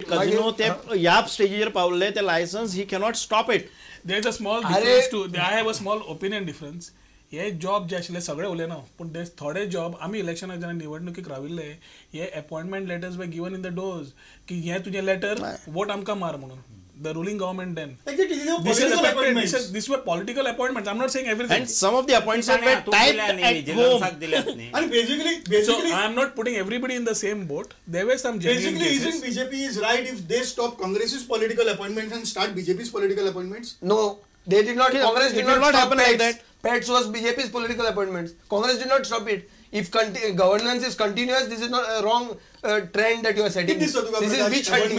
कजिनो ते ह्या स्टेजीचेर पावले ते licence he cannot stop it. There is a small difference too. I have a small opinion difference. हे job जे आशिल्ले सगळे उलयना, पूण ते थोडे जॉब आमी इलेक्शनाक जेन्ना निवडणुकीक राविल्ले, हे appointment letters were given in the dose की हे तुजें लेटर वोट आमकां मार म्हणून. The ruling government then. Exactly, these were political appointments. These were political appointments. I'm not saying everything. And some of the appointments were typed at home. And basically, so I am not putting everybody in the same boat. There were some genuine basically, cases. Isn't BJP is right if they stop Congress's political appointments and start BJP's political appointments? No, they did not. Congress did not happen like that. PATS was BJP's political appointments. Congress did not stop it. If governance is continuous, this is not a wrong trend that you are setting. This is witch hunting.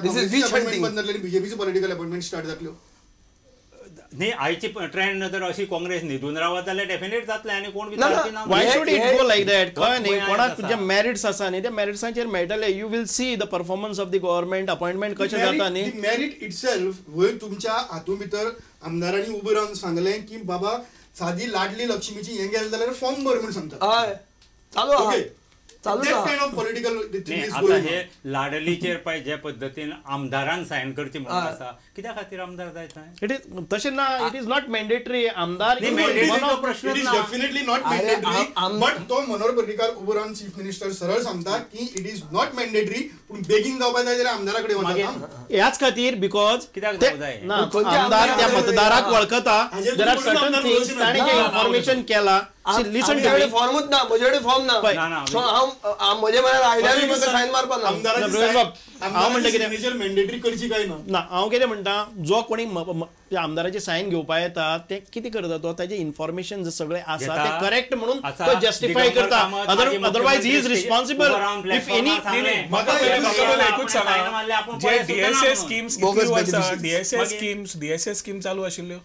This is witch hunting. BJP's political appointment start जातल्यो. न्ही, आयची trend जर अशी काँग्रेस न्हिदून रावत जाल्यार definite जातलें आनी कोण विचारपी ना. Why should it go like that? कळ्ळें न्ही, कोणाक जे मेरिट्स आसा न्ही त्या मेरिट्सांचेर मेळटले. You will see the performance of the government, appointment कशें जाता न्ही. मेरिट इटसेल्फ वयर तुमच्या हातूंत भितर आमदारांनी उबे रावन सांगलें की बाबा सादी लाडली लक्ष्मीची हें गेलें जाल्यार फॉर्म भर म्हूण सांगता. हय, चालू आहा, चालू आहा. Kind of political आतां हे लाडलीचेर पळय जे पद्दतीन आमदारान सायन करची म्हणून आसा, कित्या खातीर आमदार जाय थंय? It is तशें ना, it is not mandatory. आमदार प्रश्न it is definitely not mandatory. But तो मनोहर पर्रीकार उबो रावन चीफ मिनिस्टर सरळ सांगता की it is not mandatory, पूण बेगीन जावपाक जाय जाल्यार आमदारा कडेन वचात. ह्याच खातीर because कित्याक जावंक जाय? आमदार त्या मतदाराक वळखता. There are certain things ताणें जें इन्फॉर्मेशन केलां. लिसन टू मी, फॉर्मूच ना, म्हजे कडेन फॉर्म ना. सो हांव म्हजे मनार आयल्यारूय म्हाका सायन मारपाक ना. हांव म्हणटा कितें, सिग्नेचर मॅन्डेटरी करची काय ना? ना, हांव कितें म्हणटा, जो कोणी आमदाराचे सायन घेवपाक येता ते कितें करता, तो ताजें इन्फॉर्मेशन जे सगळें आसा तें करेक्ट म्हणून तो जस्टिफाय करता. Otherwise he is responsible if any. एकूच सांगा, जे DSA schemes DSA schemes DSA scheme चालू आशिल्ल्यो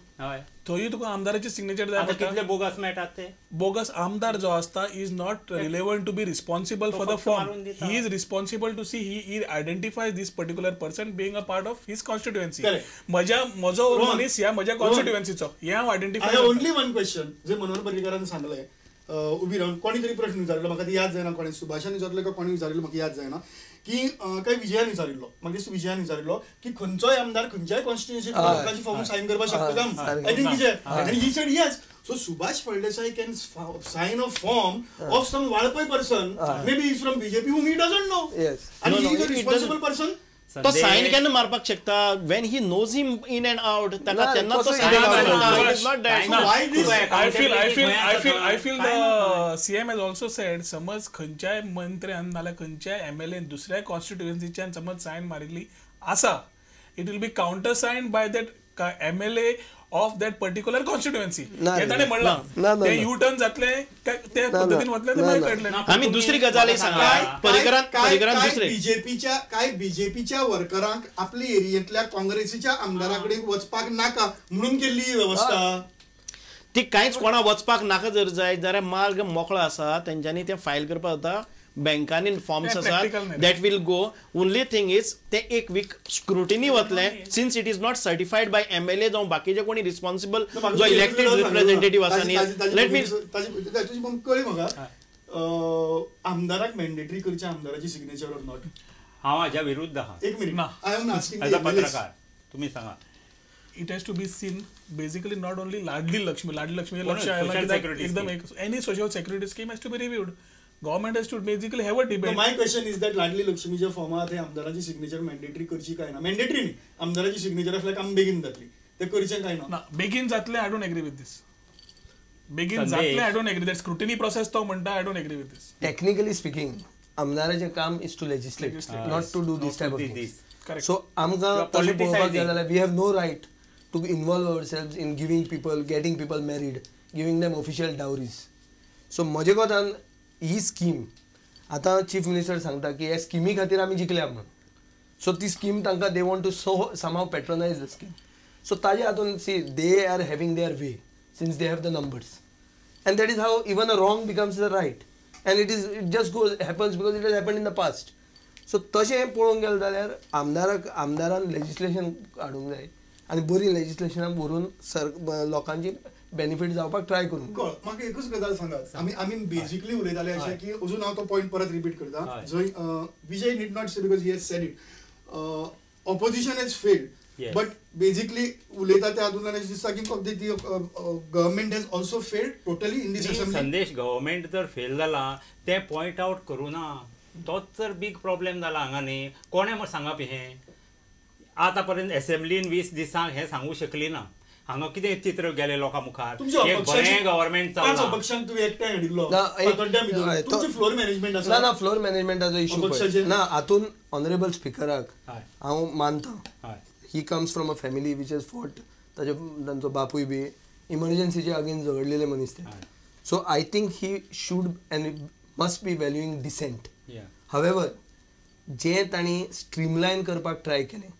थंय तुका आमदाराचे सिग्नेचर जाय. कितले बोगस मेळटात ते? बोगस आमदार जो आसता is not relevant to be responsible for the form. He is responsible to see he identifies this particular person being a part of his constituency. म्हज्या म्हजो मनीस ह्या म्हज्या कॉन्स्टिट्युएन्सीचो हें हांव आयडेंटिफाय. ओनली वन क्वेश्चन, जे मनोहर पर्रीकारान सांगलें उबी रावन, कोणी तरी प्रश्न विचारलो म्हाका ती याद जायना, कोणी सुभाषान विचारलो काय कोणी विचारिल्लो म्हाका याद जायना, की काय विजयान विचारिल्लो, म्हाका दिसता विजयान विचारिल्लो की खंयचोय आमदार खंयच्याय कॉन्स्टिट्युएन्सीत लोकांची फॉर्म सायन करपाक शकता. I think Vijay आनी he said yes. So Subhash Phaldesai can sign a form of some Valpoi person, maybe is from BJP whom he doesn't know. Yes, आनी he is a responsible person. तो sign केन्ना मारपाक शकता? When he knows him in and out, ताका तेन्ना तो sign मारता. It is not that. Why this? I feel I feel I feel I feel the CM has also said, समज खंयच्याय मंत्र्यान नाल्यार खंयच्याय एमएलएन दुसऱ्या कॉन्स्टिट्युएन्सीच्यान समज सायन मारिल्ली आसा, it will be counter sign by that MLA of that particular constituency. हे ताणें म्हणलां. ते यू टर्न जातले काय ते पद्दतीन वतले ते मागीर कळटलें. आमी दुसरी गजाल सांगा, पर्रीकरान दुसरे बीजेपीच्या काय बीजेपीच्या वर्करांक आपली एरियेंतल्या काँग्रेसीच्या आमदारा कडेन वचपाक नाका म्हणून केल्ली ही वेवस्था. ती कांयच कोणा वचपाक नाका जर जाय जाल्यार मार्ग मोकळो आसा, तेंच्यांनी तें फायल करपाक जाता. बँकांनी फॉर्म्स आसात that will go. Only thing is ते एक वीक स्क्रुटिनी वतले, since it is not certified by MLA जावं बाकीचे कोणी रिस्पॉन्सिबल जो इलेक्टेड रिप्रेझेंटेटिव्ह आसा न्ही. Let me ताची कळ्ळी म्हाका, आमदाराक मॅन्डेटरी करचे आमदाराची सिग्नेचर ऑर not. हांव हाज्या विरुद्ध आहा. एक minute, I am asking as a पत्रकार, तुमी सांगा. It has to be seen basically not only Ladli Lakshmi, Ladli Lakshmi लक्ष आयलां एकदम एक, any social security scheme has to be reviewed. Government has to basically have a debate. My question is that Ladli लक्ष्मीच्या फॉर्मात हे आमदाराची signature mandatory करची काय ना? Mandatory न्ही, आमदाराची signature आसल्यार काम बेगीन जातली, ते करचें काय ना? बेगीन जातलें, I don't agree with this. बेगीन जातलें, I don't agree that scrutiny process तो म्हणटा, I don't agree with this. Technically speaking आमदाराचें काम is to legislate, not to do this type of things. So आमकां तशें पळोवपाक गेलें जाल्यार we have no right to involve ourselves in giving people, getting people married, giving them official dowries. So म्हजे कोतान ही scheme आतां chief minister सांगता की ह्या स्किमी खातीर आमी जिखल्या म्हणून. सो ती स्कीम तांकां they want to so somehow patronise the scheme. So ताजे हातून see they are having their way since they have the numbers, and that is how even a wrong becomes the right, and it is it just goes happens because it has happen in the past. So तशें पळोवंक गेलें जाल्यार आमदाराक आमदारान legislation हाडूंक जाय आनी बरी लेजिस्लेशनां व्हरून सर लोकांची बेनिफीट जावपाक ट्राय करूंक. म्हाका एकूच गजाल सांगात, आमी आमी बेजिकली उलयताले अशें की अजून हांव तो पॉयंट परत रिपीट करता, जंय Vijay need not say because he has said it. Opposition has failed, but basically उलयता त्या हातूंतल्यान अशें दिसता की government has also failed totally in this assembly. Sandesh, government जर फेल जाला तें पॉयंट आवट करूं ना, तोच जर बीग प्रॉब्लेम जाला हांगा न्ही. कोणें सांगप हें? आतां पर्यंत एसेंब्लीन 20 दिसांक हें सांगू शकली ना. हांगा कितें चित्र गेलें लोकां मुखार, एक बरें गव्हर्मेंट चल्लां. अपक्षांक तुवें एकठांय हाडिल्लो, तुमचें फ्लोर मॅनेजमेंट आसा. ना ना, फ्लोर मॅनेजमेंटाचो इशू ना हातून. ऑनरेबल स्पिकराक हांव मानता, he comes from a family which has fought, ताजे तांचो बापूय बी इमर्जन्सीचे अगेन्स्ट झगडलेले मनीस ते. So I think he should and must be valuing dissent. However, जे तांणी स्ट्रीमलायन करपाक ट्राय केलें,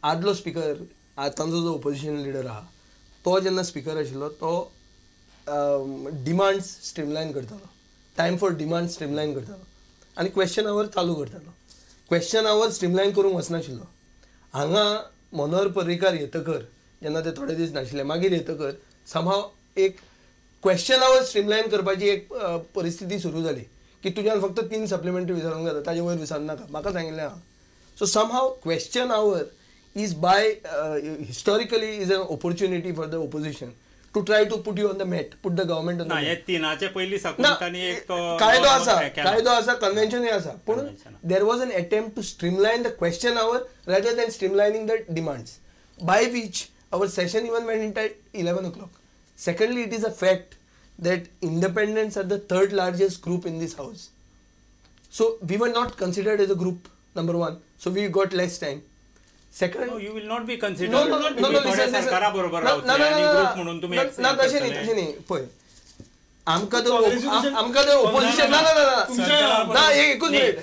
आदलो स्पिकर, तांचो जो ओपोजिशन लिडर आहा तो जेन्ना स्पिकर आशिल्लो तो डिमांड्स स्ट्रीमलायन करतालो, टायम फॉर डिमांड स्ट्रीमलायन करतालो आनी क्वेश्चन our चालू करतालो. क्वेश्चन our streamline करूंक वचनाशिल्लो. हांगा मनोहर पर्रीकार येतकर, जेन्ना ते थोडे दीस नाशिल्ले, मागीर येतकर समहाव एक क्वेश्चन our streamline करपाची एक परिस्थिती सुरू जाली की तुज्यान फक्त 3 सप्लिमेंटरी विचारूंक जाता, ताजे वयर विचारूं नाका, म्हाका सांगिल्लें आहा. So somehow question hour is by historically is an opportunity for the opposition to try to put you on the mat, put the government on the mat. तिनाचे पयलीं साकून तांणी एक तो कायदो आसा, कायदो आसा, कन्व्हेन्शनूय आसा, पूण there was an attempt to streamline the question hour rather than streamlining the demands, by which our session even went at 11 o'clock. Secondly, it is a fact that independents are the third largest group in this house. So we were not considered as a group, number one. So we got less time. Second, no, you will not be considered. No, no, no, no, listen, सरकारा बरोबर रावतले आनी group म्हणून तुम्ही ना, तशें न्ही, तशें न्ही. पळय आमकां तर ओपोजिशन ना ना ना ना, एकूच मिनिट,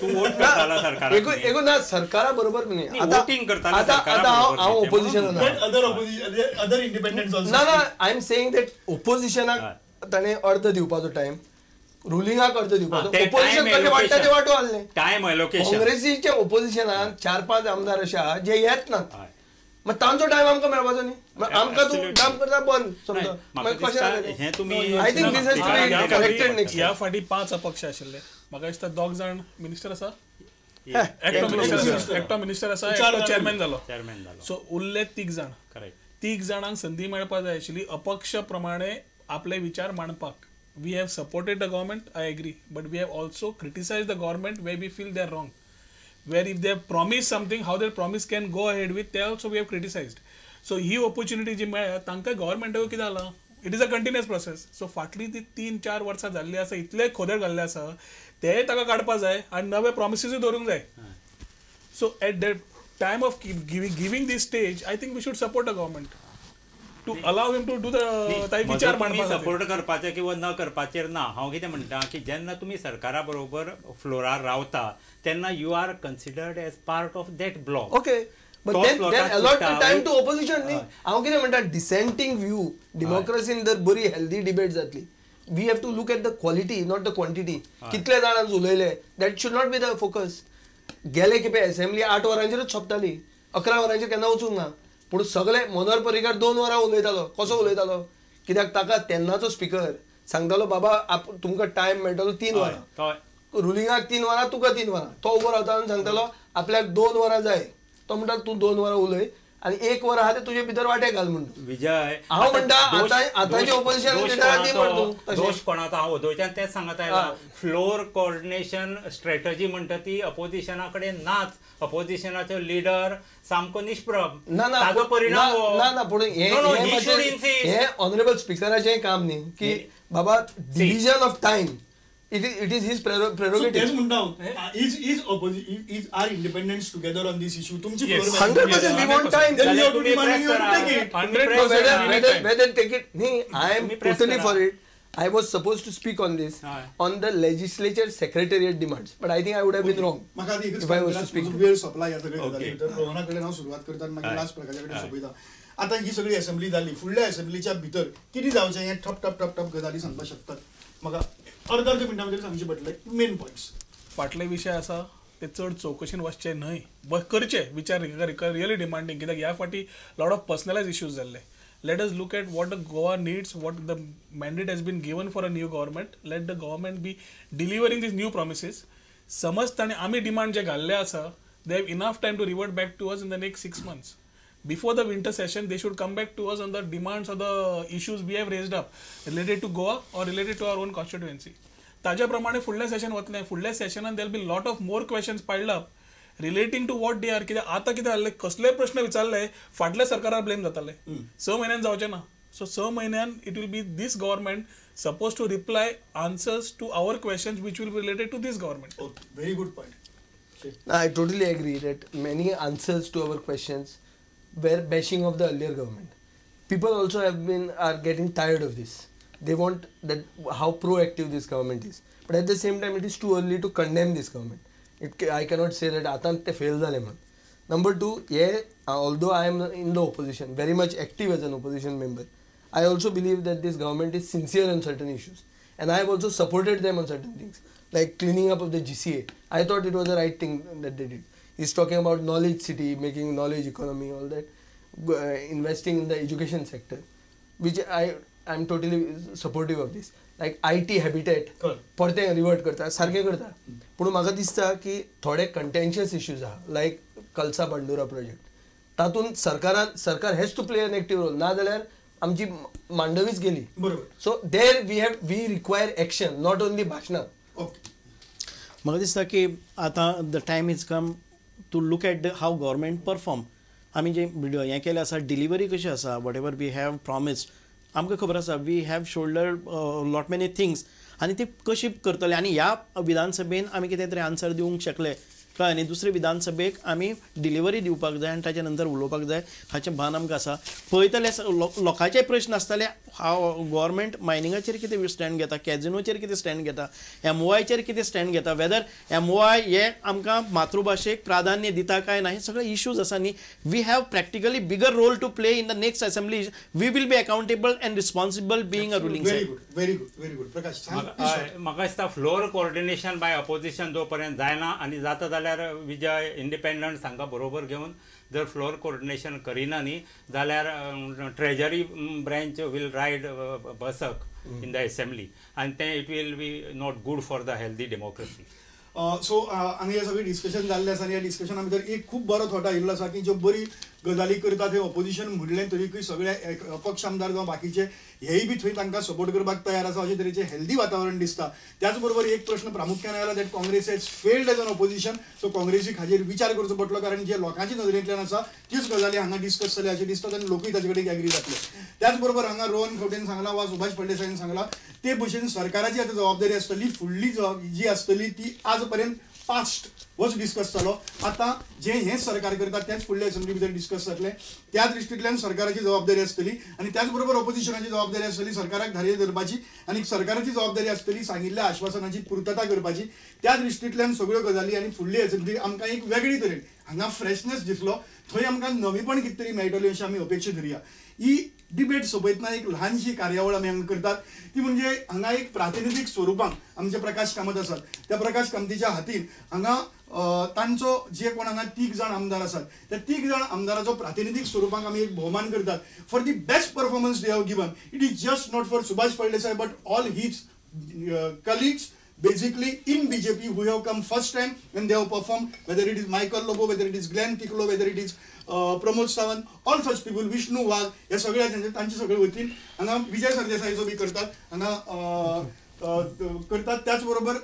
एकूच ना, सरकारा बरोबर न्ही, आतां आतां हांव ओपोजिशनान ना ना, I am saying that ओपोजिशनाक ताणें अर्द दिवपाचो टायम, रुलिंगाक अर्द दिवपाचो, ओपोजिशन कशें वांट्टा तें वांटू आहलें. टायम एलोकेशन काँग्रेसीच्या ओपोजिशनान 4-5 आमदार अशे आहा जे येत नात, मग तांचो टायम आमकां मेळपाचो न्ही, आमकां तूं काम करता बंद समजा. हें तुमी I think this has to be corrected next. ह्या फाटी 5 अपक्ष आशिल्ले, म्हाका दिसता 2 जाण मिनिस्टर आसा, एकटो मिनिस्टर आसा, एकटो चेअरमॅन जालो, सो उरले 3 जाण. 3 जाणांक संदी मेळपा जाय आशिल्ली अपक्ष प्रमाणे आपले विचार मांडपाक. We have supported the government, I agree, but we have also criticized the government where we feel they are wrong. Where if they have promised something, how their promise can go ahead with, they also we have criticized. So he opportunity जी मेळ्ळ्या तांकां गव्हर्मेंटाक कितें जालां, it is a continuous process. So फाटली ती 3-4 वर्सां जाल्ली आसा, इतले खोदळ घाल्ले आसा, ते ताका काडपा जाय आनी नवे प्रॉमिसीसूय दवरूंक जाय. So at that time of giving this stage, I think we should support the government to allow him to do the विचार मांडपाक. सपोर्ट करपाचें किंवा न करपाचेर ना, हांव कितें म्हणटा की जेन्ना तुमी सरकारा बरोबर फ्लोरार रावता तेन्ना you are considered as part of that block. Okay, but then allot the time to opposition न्ही. हांव कितें म्हणटा, डिसेंटींग व्यू डेमोक्रेसीन जर बरी हेल्दी डिबेट जातली, we have to look at the quality not the quantity. कितले जाण आज उलयले that should not be the focus. गेले खेपे एसेंब्ली 8 वरांचेरूच सोंपताली, 11 वरांचेर केन्ना वचूंक ना, पूण सगळे मनोहर पर्रीकार 2 वरां उलयतालो. कसो उलयतालो? कित्याक ताका तेन्नाचो स्पिकर सांगतालो, बाबा तुमकां टायम मेळटलो 3 वरां, रुलिंगाक 3 वरां, तुका 3 वरां. तो उबो रावता आनी सांगतालो आपल्याक 2 वरां जाय, तो म्हणटा तूं 2 वरां उलय आनी 1 वर आहा तें तुजे भितर वांटे घाल म्हणून. विजय, हांव म्हणटा आतां आतांचे ओपोजिशन लिडराक दी म्हण तूं. दोश कोणाचो? हांव वदोवच्यान तेंच सांगत आयला, फ्लोर कोऑर्डिनेशन स्ट्रॅटजी म्हणटा ती अपोजिशना कडेन नाच. अपोजिशनाचो लिडर सामको निष्प्रभ. ना ना, ताजो परिणाम ना ना, पूण हें ऑनरेबल स्पिकराचें काम न्ही की बाबा division of time, it is his prerogative. Is opposition, are independents together on this issue? तुमची 100% we want time. Then you have to demand, you have to take it. 100% whether take it. Nee, I am totally for it. I was supposed to speak on this, on the legislature secretariat demands, but I think I would have been wrong if I was to speak. वेळ सोंपला ह्या सगळ्या गजाली भितर. रोहना कडेन हांव सुरवात करता आनी मागीर लास्ट प्रकाशा कडेन सोंपयता. आतां ही सगळी असेंब्ली जाली, फुडल्या असेंब्लीच्या भितर कितें जावचें हें ठप ठप ठप ठप गजाली सांगपाक शकतात म्हाका? अर्द अर्द मिनटां भितर सांगचें पडटलें मेन पॉयंट्स. फाटले विशय आसा ते चड चवकशेन वचचे न्हय, करचे विचार रियली डिमांडींग, कित्याक ह्या फाटी लॉट ऑफ पर्सनलायज इश्यूज जाल्ले. Let us look at what the Goa needs, what the mandate has been given for a new government. Let the government be delivering these new promises. समज ताणें आमी demand जे घाल्ले आसा, They have enough time to revert back to us in the next 6 months. Before the winter session, they should come back to us on the demands or the issues we have raised up related to Goa or related to our own constituency. ताज्या प्रमाणे फुडलें सेशन वतलें. फुडल्या सेशनान there will be lot of more questions piled up relating to what they are. कित्याक आतां कितें जाल्लें, कसलेय प्रश्न विचारले फाटल्या सरकारार ब्लेम जाताले. 6 म्हयन्यान जावचें ना. सो 6 म्हयन्यान it will be this government suppose to reply answers to our questions which will be related to this government. Okay, very good point. I totally agree that many answers to our questions were bashing of the earlier government. People also are getting tired of this. They want that how proactive this government is. But at the same time, it is too early to condemn this government. I cannot say that atan te fail zale man. Number two, yeah, although I am in the opposition, very much active as an opposition member, I also believe that this government is sincere on certain issues. And I have also supported them on certain things, like cleaning up of the GCA. I thought it was the right thing that they did. He's talking about knowledge city, making knowledge economy, all that, investing in the education sector, which I am totally supportive of this. Like IT habitat, परते revert करता, सारखे करता. पूण म्हाका दिसता की थोडे कंटेन्शियस issues आहा, लायक कलसा बंडुरा प्रोजेक्ट. तातूंत सरकार has to play an active role, ना जाल्यार आमची मांडवीच गेली. बरोबर. So there we require action, not only भाशणां. ओके, म्हाका दिसता की आतां the time is come to look at the how government perform. आमी जे हें केलें आसा, डिलिव्हरी कशी आसा, whatever we have promised, आमकां खबर आसा we have shouldered lot many things आनी ती कशी करतले. आनी ह्या विधानसभेन आमी कितें तरी आन्सर दिवंक शकले, कळ्ळें न्ही. दुसरे विधानसभेक आमी डिलिव्हरी दिवपाक जाय आनी ताच्या नंतर उलोवपाक जाय, हाचें भान आमकां आसा. पळयतले लोकांचे प्रश्न आसतले, हाव गव्हर्मेंट मायनिंगाचेर कितें स्टँड घेता, कॅजिनोचेर कितें स्टँड घेता, एमओआयचेर कितें स्टँड घेता, वेदर एमओआय हे आमकां मातृभाशेक प्राधान्य दिता काय ना, हे सगळे इश्यूज आसा न्ही. We have practically bigger role to play in the next assembly. We will be accountable and responsible being a ruling. Very good, very good, very good. Prakash, म्हाका दिसता फ्लोर कोऑर्डिनेशन बाय अपोजिशन जो पर्यंत जायना आनी जाता जाल्यार विजय इंडिपेंडंट हांकां बरोबर घेवन जर फ्लोर कोऑर्डिनेशन करिना न्ही जाल्यार treasury branch will ride berserk in the assembly आनी तें it will be not good for the healthy democracy. So हांगा हे सगळें डिस्कशन जाल्लें आसा आनी ह्या डिस्कशना भितर एक खूब बरो थॉट आयिल्लो आसा की ज्यो बरी गजाली करतात हे ऑपोजिशन म्हणलें तरीकूय सगळे अपक्ष आमदार जावं बाकीचे हेय बी थंय तांकां सपोर्ट करपाक तयार आसा, अशे तरेचें हेल्दी वातावरण दिसता. त्याच बरोबर एक प्रश्न प्रामुख्यान आयला that Congress has failed as an opposition. So काँग्रेसीक हाजेर विचार करचो पडटलो, कारण जे लोकांच्या नदरेंतल्यान आसा तीच गजाली हांगा डिस्कस जाल्या अशें दिसतात आनी लोकूय ताचे कडेन एग्री जातले. त्याच बरोबर हांगा रोहन खंवटेन सांगला वा सुभाष फळदेसायान सांगला ते भशेन सरकाराची आतां जबाबदारी आसतली, फुडली जी आसतली ती आज पर्यंत पास्ट होच डिस्कस जालो, आतां जें हें सरकार करता तेंच फुडल्या असेंब्ली भितर डिस्कस जातलें. त्या दृश्टींतल्यान सरकाराची जबाबदारी आसतली आनी त्याच बरोबर ऑपोजिशनाची जबाबदारी आसतली सरकाराक धारेर धरपाची आनी सरकाराची जबाबदारी आसतली सांगिल्ल्या आश्वासनाची पुर्तता करपाची. त्या दृश्टींतल्यान सगळ्यो गजाली आनी फुडली असेंब्ली आमकां एक वेगळी तरेन हांगा फ्रेशनेस दिसलो, थंय आमकां नवीपण कितें तरी मेळटलें अशें आमी अपेक्षा धरुया. ही डिबेट सोंपयतना एक ल्हानशी कार्यावळ आमी हांगा करतात ती म्हणजे हांगा एक प्रातिनिधीक स्वरुपान आमचे प्रकाश कामत आसात, त्या प्रकाश कामतीच्या हातीन हांगा तांचो जे कोण हांगा 3 जाण आमदार आसात त्या 3 जाण आमदाराचो प्रातिनिधीक स्वरुपाक आमी एक भोवमान करतात for the best performance they have given. It is just not for Subhash Phaldesai but all his colleagues basically in BJP who have come first time and they have performed, whether it is Michael Lobo, whether it is Glenn Tiklo, whether it is Pramod Sawant, all such people, Vishnu Wagh, हे सगळे तांचे सगळे वतीन हांगा विजय सरदेसाईचो बी करतात, हांगा करतात. त्याच बरोबर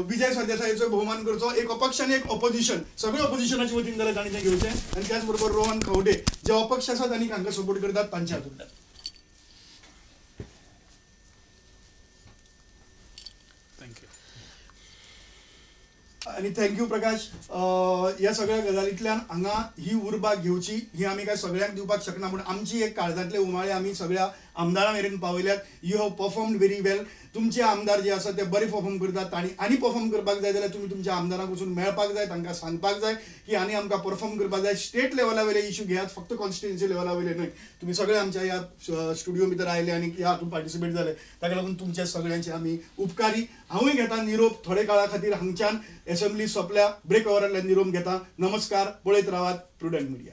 विजय सरदेसाईचो भोवमान करचो, एक अपक्ष आनी एक ऑपोजिशन, सगळे ऑपोजिशनाचे वतीन जाल्यार तांणी तें घेवचें. आनी त्याच बरोबर रोहन खंवटे जे अपक्ष आसात आनी हांकां सपोर्ट करतात तांच्या हातूंतल्यान. आनी thank you Prakash. ह्या सगळ्या गजालींतल्यान हांगा ही उर्बा घेवची ही आमी काय सगळ्यांक दिवपाक शकना, पूण आमची एक काळजांतले उमाळे आमी सगळ्या आमदारां मेरेन पावयल्यात. You have performed very well. तुमचे आमदार जे आसा ते बरे परफॉर्म करतात, तांणी आनी परफॉर्म करपाक जाय जाल्यार तुमी तुमच्या आमदारांक वचून मेळपाक जाय, तांकां सांगपाक जाय की आनी आमकां परफॉर्म करपाक जाय. स्टेट लेवला वयले इश्यू घेयात, फक्त कॉन्स्टिट्युएन्सी लेवला वयले न्हय. तुमी सगळे आमच्या ह्या स्टुडियो भितर आयले आनी ह्या हातूंत पार्टिसिपेट जाले, ताका लागून तुमच्या सगळ्यांचे आमी उपकारी. हांवूय घेता निरोप थोडे काळा खातीर हांगच्यान असेंब्ली सोंपल्या, ब्रेक ओवरांतल्यान निरोप घेता. नमस्कार, पळयत रावात प्रुडंट मिडिया.